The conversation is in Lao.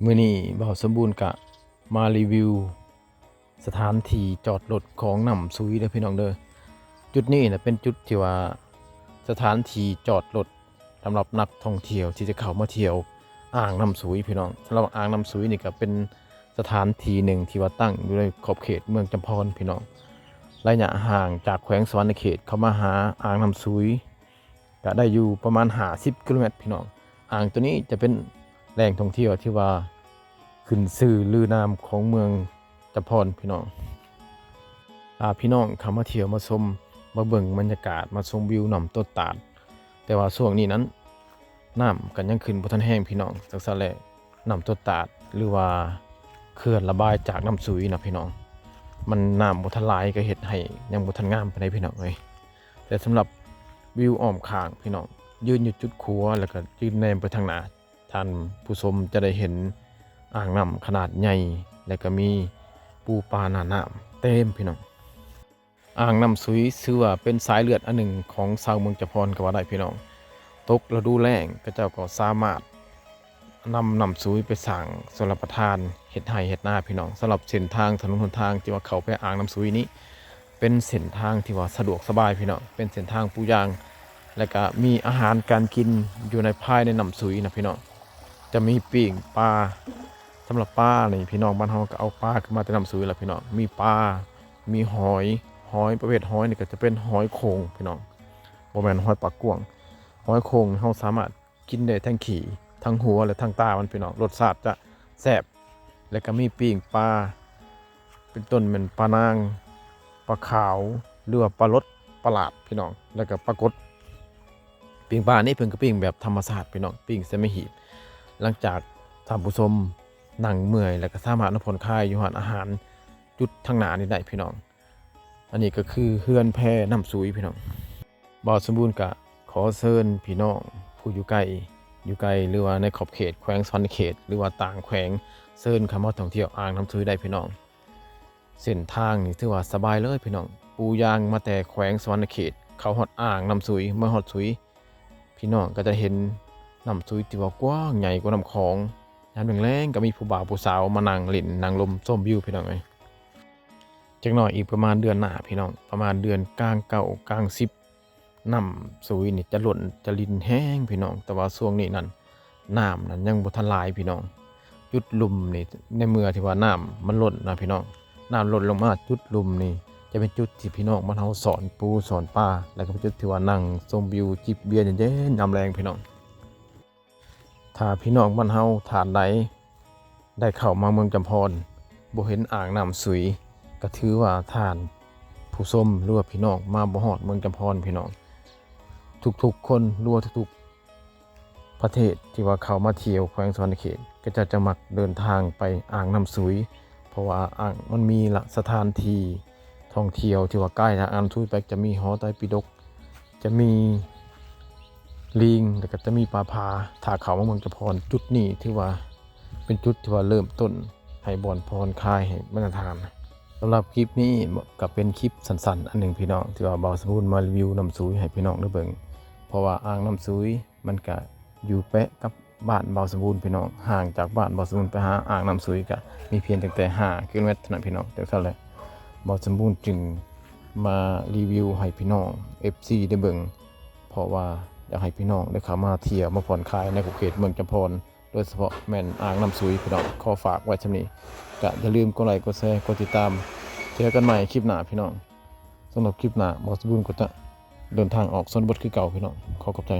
ມື້ນີ້ບ່າວສົມບູນກະມາຣີວິວສະຖານທີ່ຈອດລົດຂອງນ້ຳສຸຍເດີພີ່ນ້ອງເດີ. ຈຸດນີ້ນະເປັນຈຸດທີ່ວ່າສະຖານທີ່ຈອດລົດສຳລັບນັກທ່ອງທ່ຽວທີ່ຈະເຂົ້າມາທ່ຽວອ່າງນ້ຳສຸຍພີ່ນ້ອງ. ສຳລັບອ່າງນ້ຳສຸຍນີ້ກະເປັນສະຖານທີ່ໜຶ່ງທີ່ວ່າຕັ້ງຢູ່ໃນຂອບເຂດເມືອງຈຳພອນພີ່ນ້ອງ. ໄລຍະຫ່າງຈາກແຂວງສະຫວັນນະເຂດເຂົ້າມາຫາອ່າງນ້ຳສຸຍ ກະໄດ້ຢູ່ປະມານຫ້າສິບກິໂລແມັດພີ່ນ້ອງ. ອ່າງໂຕນີ້ຈະເປັນແຫຼ່ງທ່ອງທ່ຽວທີ່ວ່າຂຶ້ນຊື່ລືນາມຂອງເມືອງຈຳພອນພີ່ນ້ອງ. ຖ້າພີ່ນ້ອງເຂົ້າມາທ່ຽວມາຊົມ ມາເບິ່ງບັນຍາກາດ ມາຊົມວິວນ້ຳຕົດຕາດ, ແຕ່ວ່າຊ່ວງນີ້ນັ້ນ ນ້ຳກະຍັງຂຶ້ນບໍ່ທັນແຮງພີ່ນ້ອງ. ຈັ່ງຊັ້ນແຫຼະ ນ້ຳຕົດຕາດ ຫຼືວ່າເຂື່ອນລະບາຍຈາກນ້ຳສຸຍນະພີ່ນ້ອງ ມັນນ້ຳບໍ່ທັນຫຼາຍ ກະເຮັດໃຫ້ຍັງບໍ່ທັນງາມປານໃດພີ່ນ້ອງເອີຍ. ແຕ່ສຳລັບວິວອ້ອມຂ້າງພີ່ນ້ອງ ຢືນຢູ່ຈຸດຂົວ ແລ້ວກະຢືນແນມໄປທາງໜ້າ ທ່ານຜູ້ຊົມຈະໄດ້ເຫັນອ່າງນ້ຳຂະໜາດໃຫຍ່ ແລ້ວກະມີປູປາໜ້ານ້ຳເຕັມພີ່ນ້ອງ. ອ່າງນ້ຳສຸຍຖືວ່າເປັນສາຍເລືອດອັນໜຶ່ງຂອງຊາວເມືອງຈຳພອນກະວ່າໄດ້ພີ່ນ້ອງ. ຕົກລະດູແລ້ງ ເຂົາເຈົ້າກໍສາມາດ ນຳນ້ຳສຸຍໄປສ້າງຊົນລະປະທານ ເຮັດໄຮ່ເຮັດນາພີ່ນ້ອງ. ສຳລັບເສັ້ນທາງຖະໜົນຫົນທາງທີ່ວ່າເຂົ້າໄປອ່າງນ້ຳສຸຍນີ້ ເປັນເສັ້ນທາງທີ່ວ່າສະດວກສະບາຍພີ່ນ້ອງ, ເປັນເສັ້ນທາງປູຢາງ ແລ້ວກະມີອາຫານການກິນຢູ່ໃນ ພາຍໃນນ້ຳສຸຍນະພີ່ນ້ອງ. ຈະມີປີ້ງປາ, ສຳລັບປານີ້ພີ່ນ້ອງບ້ານເຮົາກະເອົາປາຂຶ້ນມາແຕ່ນ້ຳສຸຍລະພີ່ນ້ອງ. ມີປາ, ມີຫອຍ, ຫອຍປະເພດຫອຍນີ້ກະຈະເປັນຫອຍໂຂ່ງພີ່ນ້ອງ, ບໍ່ແມ່ນຫອຍປາກກວ້າງ. ຫອຍໂຂ່ງນີ້ເຮົາສາມາດ ກິນໄດ້ທັງຂີ້ ທັງຫົວ ແລະ ທັງຕາມັນພີ່ນ້ອງ. ລົດຊາດຈະແຊບ ແລະກະມີປີ້ງປາ ເປັນຕົ້ນແມ່ນປານາງ, ປາຂາວ ຫຼືວ່າປາຫຼົດ, ປາຫຼາດພີ່ນ້ອງ ແລະກະປາກົດ. ປີ້ງປານີ້ເພິ່ນກະປີ້ງແບບທຳມະຊາດພີ່ນ້ອງ, ປີ້ງໃສ່ໄມ້ຫີບ. ຫຼັງຈາກທ່ານຜູ້ຊົມນັ່ງເມື່ອຍ ແລະກະສາມາດມາຜ່ອນຄາຍຢູ່ຮ້ານອາຫານຈຸດທາງໜ້ານີ້ໄດ້ພີ່ນ້ອງ. ອັນນີ້ກະຄືເຮືອນແພນ້ຳສຸຍພີ່ນ້ອງ. ບ່າວສົມບູນກະຂໍເຊີນພີ່ນ້ອງຜູ້ຢູ່ໄກ ຢູ່ໄກ ຫຼືວ່າໃນຂອບເຂດແຂວງສະຫວັນນະເຂດ ຫຼືວ່າຕ່າງແຂວງ ເຊີນເຂົ້າມາທ່ອງທ່ຽວອ່າງນ້ຳສຸຍໄດ້ພີ່ນ້ອງ. ເສັ້ນທາງນີ້ຖືວ່າສະບາຍເລີຍພີ່ນ້ອງ, ປູຢາງມາແຕ່ແຂວງສະຫວັນນະເຂດ ເຂົ້າຮອດອ່າງນ້ຳສຸຍ ເມືອງຮອດສຸຍ ພີ່ນ້ອງກະຈະເຫັນນ້ຳສຸຍທີ່ວ່າກວ້າງໃຫຍ່ກວ່ານ້ຳຂອງ. ຍາມແລງໆກະມີຜູ້ບ່າວຜູ້ສາວມານັ່ງຫຼິ້ນນັ່ງລົມຊົມວິວພີ່ນ້ອງເອີຍ. ຈັກໜ້ອຍອີກປະມານເດືອນໜ້າພີ່ນ້ອງ, ປະມານເດືອນກາງເກົ້າກາງສິບ ນ້ຳສຸຍນີ້ຈະລົ້ນຈະລິນແຮງພີ່ນ້ອງ. ແຕ່ວ່າຊ່ວງນີ້ນັ້ນ ນ້ຳນັ້ນຍັງບໍ່ທັນຫຼາຍພີ່ນ້ອງ. ຈຸດລຸ່ມນີ້ ໃນເມື່ອທີ່ວ່ານ້ຳມັນລົ້ນນະພີ່ນ້ອງ, ນ້ຳລົ້ນລົງມາ ຈຸດລຸ່ມນີ້ຈະເປັນຈຸດທີ່ພີ່ນ້ອງບ້ານເຮົາສອນປູສອນປາ ແລ້ວກະເປັນຈຸດທີ່ວ່ານັ່ງຊົມວິວຈິບເບຍເຢັນໆ ຍາມແລງພີ່ນ້ອງ. ຖ້າພີ່ນ້ອງບ້ານເຮົາທ່ານໃດໄດ້ເຂົ້າມາເມືອງຈຳພອນ ບໍ່ເຫັນອ່າງນ້ຳສຸຍ ກະຖືວ່າທ່ານຜູ້ຊົມ ຫຼືວ່າພີ່ນ້ອງມາບໍ່ຮອດເມືອງຈຳພອນພີ່ນ້ອງ. ທຸກໆຄົນ ຫຼືວ່າທຸກໆປະເທດທີ່ວ່າເຂົ້າມາທ່ຽວແຂວງສະຫວັນນະເຂດ ກະຈະ ຈະມັກເດີນທາງໄປອ່າງນ້ຳສຸຍ ເພາະວ່າອ່າງ ມັນມີລະ ສະຖານທີ່ທ່ອງທ່ຽວທີ່ວ່າໃກ້ຈາກອ່າງນ້ຳສຸຍໄປ ຈະມີຫໍໄຕປິດົກ ຈະມີລີງ ແລ້ວກະຈະມີປາຜາ. ຖ້າເຂົ້າມາເມືອງຈຳພອນ ຈຸດນີ້ຖືວ່າເປັນຈຸດທີ່ວ່າເລີ່ມຕົ້ນໃຫ້ບ່ອນຜ່ອນຄາຍໃຫ້ບັນດາທ່ານ. ສຳລັບຄລິບນີ້ກະເປັນຄລິບສັ້ນໆອັນໜຶ່ງພີ່ນ້ອງ ທີ່ວ່າບ່າວສົມບູນມາຣີວິວນ້ຳສຸຍໃຫ້ພີ່ນ້ອງໄດ້ເບິ່ງ ເພາະວ່າອ່າງນ້ຳສຸຍມັນກະຢູ່ແປະກັບບ້ານບ່າວສົມບູນພີ່ນ້ອງ, ຫ່າງຈາກບ້ານບ່າວສົມບູນໄປຫາອ່າງນ້ຳສຸຍກະມີພຽງຕັ້ງແຕ່ຫ້າກິໂລແມັດເທົ່ານັ້ນພີ່ນ້ອງ. ຈັ່ງຊັ້ນແຫຼະ ບ່າວສົມບູນຈຶ່ງ ມາຣີວິວໃຫ້ພີ່ນ້ອງເອັຟຊີໄດ້ເບິ່ງ ເພາະວ່າຢາກໃຫ້ພີ່ນ້ອງໄດ້ເຂົ້າມາທ່ຽວມາຜ່ອນຄາຍໃນຂົບເຂດເມືອງຈຳພອນ ໂດຍສະເພາະແມ່ນອ່າງນ້ຳສຸຍພີ່ນ້ອງ. ຂໍຝາກໄວ້ສ່ຳນີ້ ກະຢ່າລືມກົດໄລ ກົດແຊ ກົດຕິດຕາມ. ເຈີກັນໃໝ່ຄລິບໜ້າພີ່ນ້ອງ. ສຳລັບຄລິບໜ້າ ບ່າວສົມບູນກໍຈະເດີນທາງອອກຊົນນະບົດຄືເກົ່າພີ່ນ້ອງ. ຂໍຂອບໃຈ.